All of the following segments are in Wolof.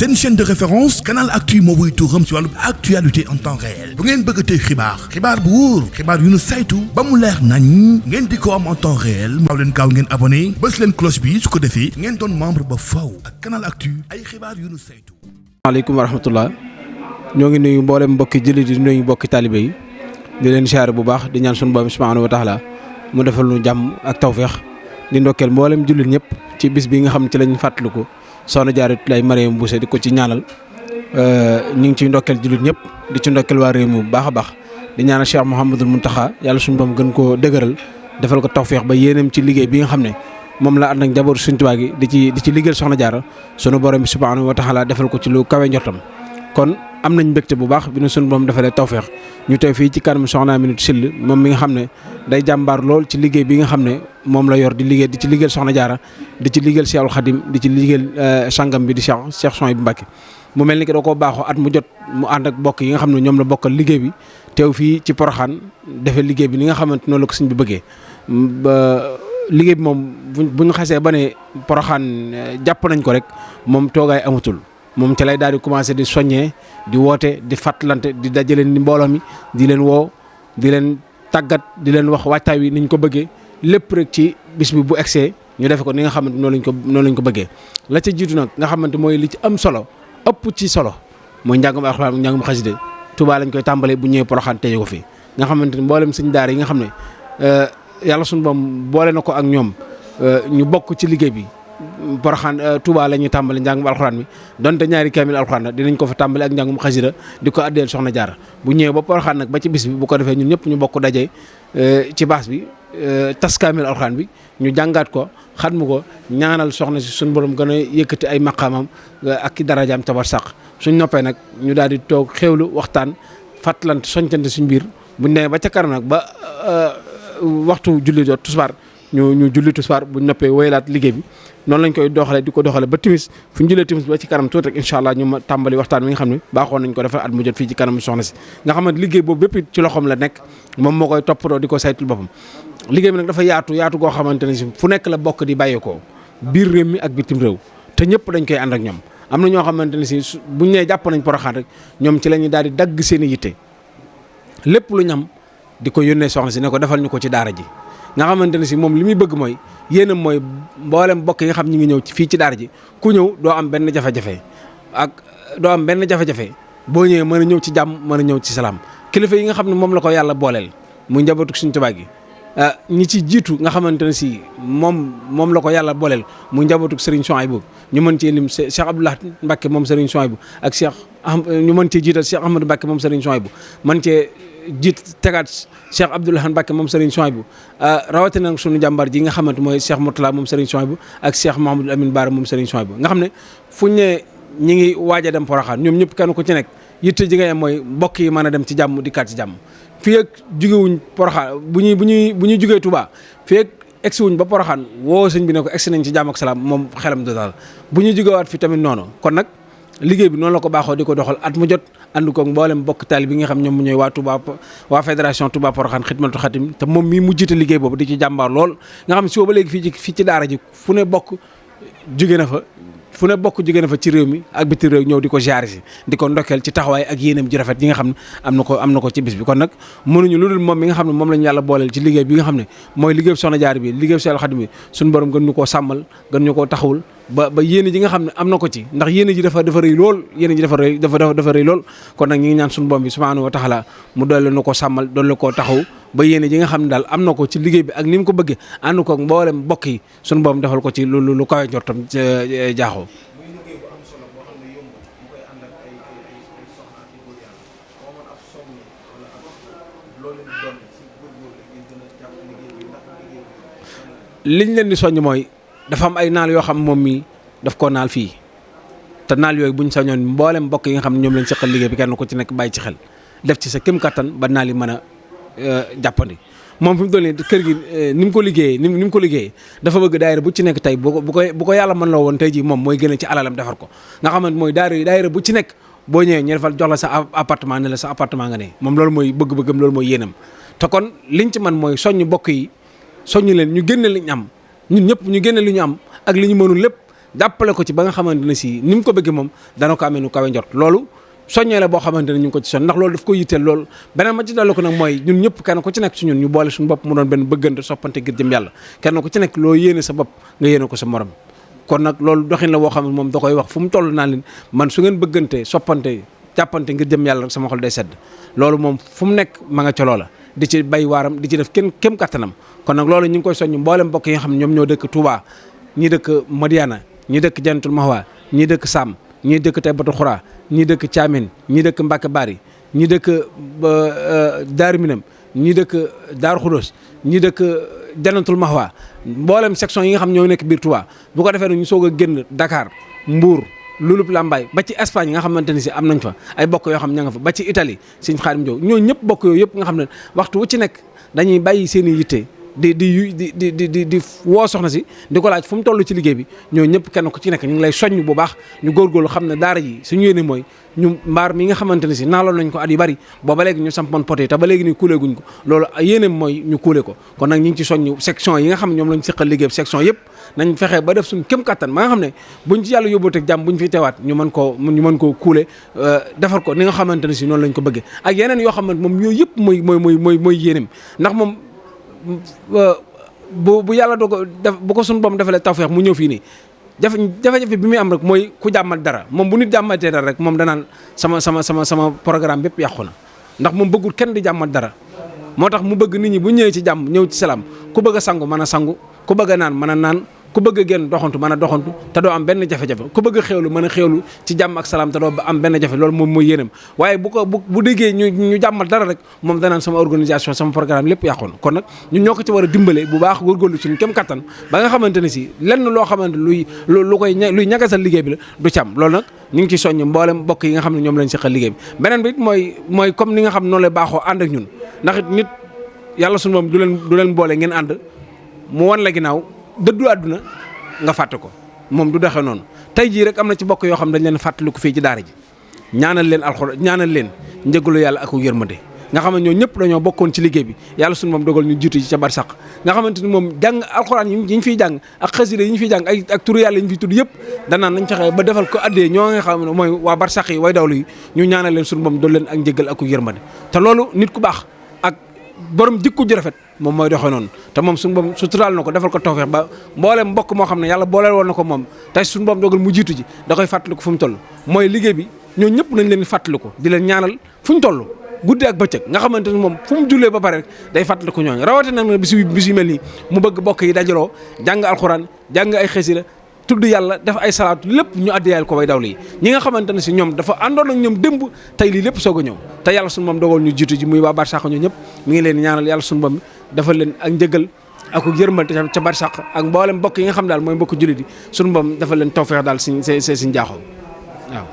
seen chaîne de référence Canal Actu moo wuy turam ci wàllu actualité en temps réel bu ngeen bëgg tey xibaar bu wóor xibaar yu nu saytu ba mu leer nañ ngeen di ko am en temps réel maaw leen gaaw ngeen abonné bës leen cloche bi su ko defee ngeen doon membre ba faw ak Canal Actu ay xibaar yu nu saytu. Waaleykum wa rahmatullah ñoo ngi nuyu mboolem mbokki jullit di nuyu mbokki talibé yi di leen siyaare bu baax di ñaan sunu Boroom subhanahu wa taala mu defal nu jàmm ak tawféex di ndokkeel mboolem jullit ñëpp ci bis bi nga xam ci lañ fàttaliku Soxna Jaaratullaahi Mariama Bousso di ko ci ñaanal ñu ngi ciy ndokkeel jullit ñëpp di ci ndokkeel waa réew mi bu baax a baax di ñaanal Cheikh Mouhamadul Mountakha yàlla suñu Boroom gën koo dëgëral defal ko tawféex ba yéenam ci liggéey bi nga xam ne moom la ànd ak njabootu Sëriñ Tuubaa gi di ci liggéeyal Soxna Jaara sunu Boroom bi subhanahu wa taala defal ko ci lu kawe njortam kon am nañ mbégte bu baax bi nu sunu Boroom defalee tawféex ñu tey fii ci kanam Soxna Aminata Syll moom mi nga xam ne day jàmbaar lool ci liggéey bi nga xam ne moom la yor di ci liggéeyal Soxna Jaara di ci liggéeyal Cheikhul Khadim di ci liggéeyal sangam bi di Cheikh Souhaïbou Mbacké mu mel ni ki da koo baaxoo at mu jot mu ànd ak bokk yi nga xam ne ñoom la bokkal liggéey bi teew fii ci Porokhane defee liggéey bi ni nga xamante noonu la ko sëñ bi bëggee liggéey bi moom bu ñu xasee ba ne Porokhane jàpp nañ ko rek moom toogaay amatul moom ci lay daal di commencé di soññee di woote di fàttalante di dajale ni mbooloo mi di leen woo di leen tàggat di leen wax waajtaay wi niñ ko bëggee lépp rek ci bis bi bu egsee ñu defe ko ni nga xamante noonu lañ ko bëggee la ca jiitu nag nga xamante mooy li ci am solo ëpp ci solo mooy njàngum alxuraan njàngum xasida Tuubaa lañ koy tàmbalee bu ñëwee Porokhane tëjee ko fi nga xamante ni mboolem sëñ daara yi nga xam ne yàlla suñu Boroom boole na ko ak ñoom ñu bokk ci liggéey bi Porokhane Touba la ñuy tàmbali njàngum alxuraan mi donte ñaari kaamil alxuraan la dinañ ko fa tàmbali ak njàngum xasida di ko addeel Soxna Jaara bu ñëwee ba Porokhane nag ba ci bis bi bu ko defee ñun ñëpp ñu bokk daje ci baas bi tas kaamil alxuraan bi ñu jàngaat ko xatmu ko ñaanal soxna si suñu borom gën a yëkkati ay maqaamam ak i darajaam ca barsàq suñ noppee nag ñu daal di toog xéewlu waxtaan fàttalante soñcante suñ biir buñ nee ba ca kanam nag ba waxtu julli jot tisbaar ñu julli tisbaar buñ noppee woylaat liggéey bi noonu lañ koy doxalee di ko doxalee ba timis fu ñu jëlee timis ba ci kanam tuuti rek incha allah ñu ma tàmbali waxtaan wi nga xam ne baaxoon nañ ko defal at mu jot fii ci kanam soxna si nga xamante liggéey boobu bépp ci loxoom la nekk moom moo koy toppatoo di ko saytul boppam liggéey bi nag dafa yaatu goo xamante ne si fu nekk la bokk di bàyyeekoo biir réew mi ak bitim réew te ñëpp dañ koy ànd ak ñoom am na ñoo xamante ne si buñ nee jàpp nañ Porokhane rek ñoom ci la ñuy daal di dagg seen i yitte lépp lu ñam di ko yónnee soxna si ne ko defal ñu ko ci daara ji nga xamante ne si moom li muy bëgg mooy yéenam mooy mboolem mbokk yi nga xam ñi ngi ñëw fii ci daara ji ku ñëw doo am benn jafe-jafe boo ñëwee mën a ñëw ci jàmm mën a ñëw ci salaam kilifa yi nga xam ne moom la ko yàlla booleel muy njabootu Sëriñ Tuubaa gi ñi ci jiitu nga xamante ne si moom la ko yàlla booleel muy njabootu Serigne Souhaïbou ñu mën cee lim Cheikh Abdoulaye Mbacké moom Serigne Souhaïbou ak ñu mën cee jiital Cheikh Ahmadou Mbacké moom Serigne Souhaïbou mën cee tegaat Cheikh Abdoulaye Mbacké moom Serigne Souhaïbou rawatina nag sunu jàmbaar ji nga xamante mooy Cheikh Mourtala moom Serigne Souhaïbou ak Cheikh Mahamadou Amine Bara moom Serigne Souhaïbou nga xam ne fuñ ne ñi ngi waaj a dem Porokhane ñoom ñëpp kenn ku ci nekk yitte ji nga am mooy mbokk yi mën a dem ci jàmm di kaat ci jàmm fii ak jugewuñ Porokhane bu ñuy jugee Touba fii ak egsi wuñ ba Porokhane woo sëñ bi ne ko egsi nañ ci jàmm ak salaam moom xelam du daal bu ñuy jugewaat fi tamit noonu kon nag liggéey bi noonu la ko baaxoo di ko doxal at mu jot ànd ko mboolem bokk taali bi nga xam ñoom ñooy waa Touba waa fédération Touba Porokhane Xidmatul Xadim te moom mii mu jiite liggéey boobu di ci jàmbaar lool nga xam ne si ba léegi fii ci daara ji fu ne bokk jóge na fa ci réew mi ak biti réew ñëw di ko ziar si di ko ndokkeel ci taxawaay ak yéenam ji rafet yi nga xam ne am na ko ci bis bi kon nag mënuñu lu dul moom mi nga xam ne moom lañu yàlla booleel ci liggéey bi nga xam ne mooy liggéey Soxna Jaara bi liggéey Seexul Xadim bi suñu borom gën ñu koo sàmmal gën ñu koo taxawul ba yéene ji nga xam ne am na ko ci ndax yéene ji dafa rëy lool dafa rëy lool kon nag ñi ngi ñaan suñu borom bi subhanahu wa taala mu doole na ko sàmmal doole koo taxaw ba yéene ji nga xam ne daal am na ko ci liggéey bi ak ni mu ko bëggee ànd ko mboolem mbokk yi suñu borom defal ko ci lu kawe njortam jaaxoo liñ leen di soññ mooy dafa am ay naal yoo xam moom mii daf koo naal fii te naal yooyu buñ sañoon mboolem mbokk yi nga xam ne ñoom lañ seqal liggéey bi kenn ku ci nekk bàyyi ci xel def ci sa kem kattan ba naal yi mën a jàppandi moom fi mu toll nii kër gi ni mu ko liggéeyee dafa bëgg daayira bu ci nekk tey bu ko yàlla mën la woon tey jii moom mooy gën a ci alalam defar ko nga xamante mooy daayira bu ci nekk boo ñëwee ñu defal jox la sa appartement ne la sa appartement nga ne moom loolu mooy bëgg-bëggam loolu mooy yéenam te kon liñ ci man mooy soññ mbokk yi soññ leen ñu génne li ñu am ñun ñëpp ñu génne li ñu am ak li ñu mënul lépp jàppale ko ci ba nga xamante ne si ni mu ko bëggee moom dana ko amee nu kawe njort loolu soññee la boo xamante ne ñu ngi ko ci soñ ndax loolu daf ko yitteel loolu beneen ma ci dolli ko nag mooy ñun ñëpp kenn ku ci nekk ci ñun ñu boole suñu bopp mu doon benn bëggante soppante ngir jëm yàlla kenn ku ci nekk loo yéene sa bopp nga yéene ko sa morom kon nag loolu doxin la boo xam ne moom da koy wax fu mu toll naan leen man su ngeen bëggante soppante jàppante ngir jëm yàlla sama xol day sedd loolu moom fu mu nekk ma nga ca loola di ci bay waaram di ci def kem kattanam kon nag loolu ñu ngi koy soññ mboolem mbokk yi nga xam ne ñoom ñoo dëkk Touba ñii dëkk Madiana ñii dëkk Jannatul Mahwa ñii dëkk Sam ñii dëkk Taybatu Xura ñii dëkk Thiamène ñii dëkk Mbacke Bari ñii dëkk Daaru Minam ñii dëkk Daaru Xudoos ñii dëkk Jannatul Mahwa mboolem section yi nga xam ñoo nekk biir Touba bu ko defee nag ñu soog a génn Dakar Mbour Lulub Lambaay ba ci Espagne nga xamante ni si am nañ fa ay bokk yoo xam ña nga fa ba ci Italie Sëñ Xaadim Jow ñoo ñëpp bokk yooyu yëpp nga xam ne waxtu wu ci nekk dañuy bàyyi seen i yitte di woo soxna si di ko laaj fu mu toll ci liggéey bi ñoo ñëpp kenn ku ci nekk ñu ngi lay soññ bu baax ñu góorgóorlu xam ne daara ji suñu yéene mooy ñu mbaar mi nga xamante ne si naaloon nañ ko at yu bari booba léegi ñu sampoon poté te ba léegi ni kuule guñ ko loolu yéeneem mooy ñu kuule ko kon nag ñu ngi ci soññ section yi nga xam ne ñoom lañ seqal liggéey section yëpp nañ fexe ba def suñ kem kattan ba nga xam ne buñ ci yàlla yóbboo teg jàmm buñ fi teewaat ñu mën koo kuule defar ko ni nga xamante ne si noonu lañ ko bëggee ak yeneen yoo xam ne moom yooyu yëpp mooy yéeneem ndax moom bu yàlla doo ko def bu ko suñu boom defalee tawfeex mu ñëw fii nii jafe-jafe bi muy am rek mooy ku jàmmal dara moom bu nit jàmmatee dara rek moom danaan sama programme bépp yàqu na ndax moom bëggul kenn di jàmmal dara moo tax mu bëgg nit ñi bu ñëwee ci jàmm ñëw ci salaam ku bëgg a sangu mën a sangu ku bëgg a naan mën a naan ku bëgg a génn doxantu mën a doxantu te doo am benn jafe-jafe ku bëgg a xéewlu mën a xéewlu ci jàmm ak salaam te doo am benn jafe loolu moom mooy yéenam waaye bu déggee ñu jàmmal dara rek moom danaan sama organisation sama programme lépp yàqoon kon nag ñun ñoo ko ci war a dimbale bu baax góorgóorlu suñu kem kattan ba nga xamante ne si lenn loo xamante luy ñagasal liggéey bi la du ci am loolu nag ñu ngi ci soññ mboolem mbokk yi nga xam ne ñoom lañ seqal liggéey bi beneen bi it mooy comme ni nga xam noonu lay baaxoo ànd ak ñun ndax it nit yàlla suñu moom du leen boole ngeen ànd mu wan la ginnaaw dëddu àdduna nga fàtte ko moom du doxee noonu tey jii rek am na ci bokk yoo xam dañ leen fàttaliku fii ci daara ji ñaanal leen alxuraan ñaanal leen njëgalu yàlla ak yërmande nga xam ne ñoo ñëpp dañoo bokkoon ci liggéey bi yàlla suñu moom dogal ñu jiitu ci ca barsàq nga xamante ni moom jàng alxuraan yi ñu fiy jàng ak xasida yi ñu fiy jàng ak turu yàlla yi ñu fiy tudd yëpp danaan nañ fexe ba defal ko addee ñoo nga xam ne mooy waa barsàq yi way dawlu yi ñu ñaanal leen suñu moom dool leen ak njëgal ak yërmande te loolu nit ku baax ak borom jikko ju rafet moom mooy doxee noonu te moom suñu boom suturaal na ko defal ko tawfeex ba mboolem mbokk moo xam ne yàlla booleel woon na ko moom tey suñu boom dogal mu jiitu ji da koy fàttaliku fu mu toll mooy liggéey bi ñoo ñëpp nañ leen fàttaliku di leen ñaanal fu ñu toll guddi ak bëccëg nga xamante ni moom fu mu jullee ba pare rek day fàttaliku ñooñu rawatina nag bis yu mel nii mu bëgg bokk yi dajaloo jàng alxuraan jàng ay xasida tudd yàlla def ay salaatu lépp ñu addiyal ko way dawlu yi ñi nga xamante ne si ñoom dafa àndoon ak ñoom démb tey lii lépp soog a ñëw te yàlla suñu moom dogal ñu jiitu ji muy waa barsàq ñoo ñëpp mi ngi leen ñaanal yàlla suñu moom dafa leen ak njëgal ak yërmande ca barsàq ak mboolem mbokk yi nga xam daal mooy mbokk jullit yi suñu moom dafa leen tawfeex daal siñ jaaxoo waaw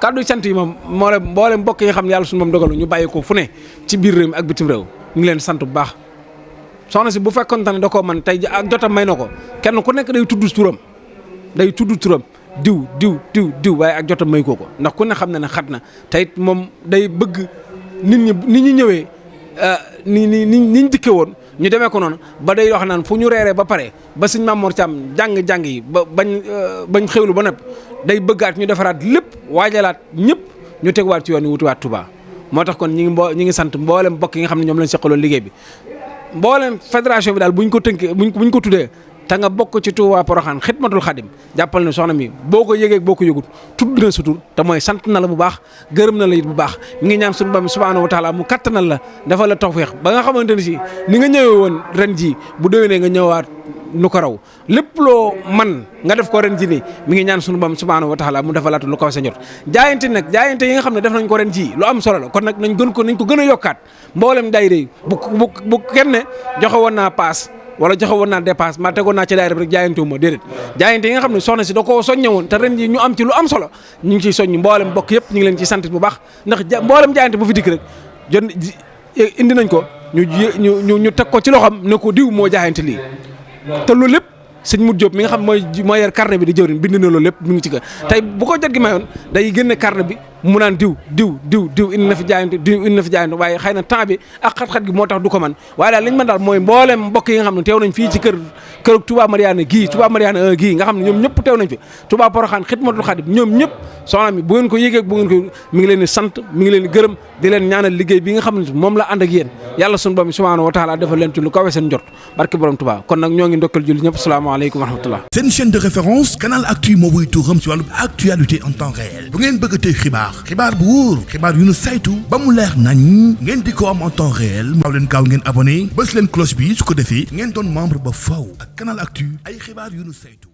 kàddu sant yi moom mboolem mbokk yi nga xam ne yàlla suñu moom dogal ñu bàyyi ko fu ne ci biir réew mi ak bitim réew ñu ngi leen sant bu baax soxna si bu fekkoon ne da koo man tey ak jotam may na ko kenn ku nekk day tudd turam diw waaye ak jotam may ko ndax ku ne xam na ne xat na te it moom day bëgg nit ñi ñëwee niñ dikke woon ñu demee ko noonu ba day wax naan fu ñu reeree ba pare ba sëñ Mamour Thiam jàng yi ba bañ xewlu ba noppi day bëggaat ñu defaraat lépp waajalaat ñëpp ñu tegwaat ci yoon yi wutuwaat Touba moo tax kon ñi ngi sant mboolem mbokk yi nga xam ne ñoom lañ seqaloon liggéey bi mboolem fédération bi daal buñ ko tënkee buñ ko tuddee te nga bokk ci Touba Porokhane Xidmatul Xadim jàppal ne soxna mi boo ko yëgee boo ko yëgut tudd na sutur te mooy sant na la bu baax gërëm na la it bu baax mi ngi ñaan suñu borom subhanahu wa taala mu kattanal la dafa la tawfeex ba nga xamante ne si ni nga ñëwee woon ren jii bu déwénee nga ñëwaat nu ko raw lépp loo man nga def ko ren ji nii mi ngi ñaan suñu borom subhanahu wa taala mu defalaatu lu ko sa njort jaayante yi nga xam ne def nañ ko ren ji lu am solo la kon nag nañ ko gën a yokkaat mboolem daayira yi bu kenn joxe woon naa paas wala joxe woon naa dépasse ma tegoon naa ci daayira bi rek jaayantewu ma déedéet jaayante yi nga xam ne soxna si da koo soññe woon te ren ji ñu am ci lu am solo ñu ngi ciy soññ mboolem bokk yëpp ñu ngi leen ci sant bu baax ndax mboolem jaayante bu fi dikk rek indi nañ ko ñu teg ko ci loxam ne ko diw moo jaayante lii te loolu lépp sëñ Modou Diop mi nga xam mooy yor carnet bi di jëwriñ bind na loolu lépp mi ngi ci kër tey bu ko jot gi mayoon day génne carnet bi mu naan diw indi na fi jaayante waaye xëy na temps bi ak xat-xat gi moo tax du ko man waaye daal li ñu mën daal mooy mboolem mbokk yi nga xam ne teew nañ fii ci kër Touba Mariana gii nga xam ne ñoom ñëpp teew nañ fi Touba Porokhane Xidmatul Xaadim ñoom ñëpp soxna mi bu ngeen ko yëgee bu ngeen ko mi ngi leen di sant mi ngi leen di gërëm di leen ñaanal liggéey bi nga xam ne moom la ànd ak yéen yàlla sunu borom subhanahu wa taala defal leen ci lu kawe seen njort barke borom Touba kon nag ñoo ngi ndokkal julli ñëpp salaamaaleykum wa rahmatullah. seen chaîne de référence Canal Actu moo wuy tuuram ci wàllu actualité en temps réel bu ngeen bëgg a tey xibaar bu wóor xibaar yu nu saytu ba mu leer nañ ngeen di ko am en temps réel maaw leen gaaw ngeen abonné bës leen cloche bi su ko defee ngeen doon membre ba faw ak Canal Actu ay xibaar yu nu saytu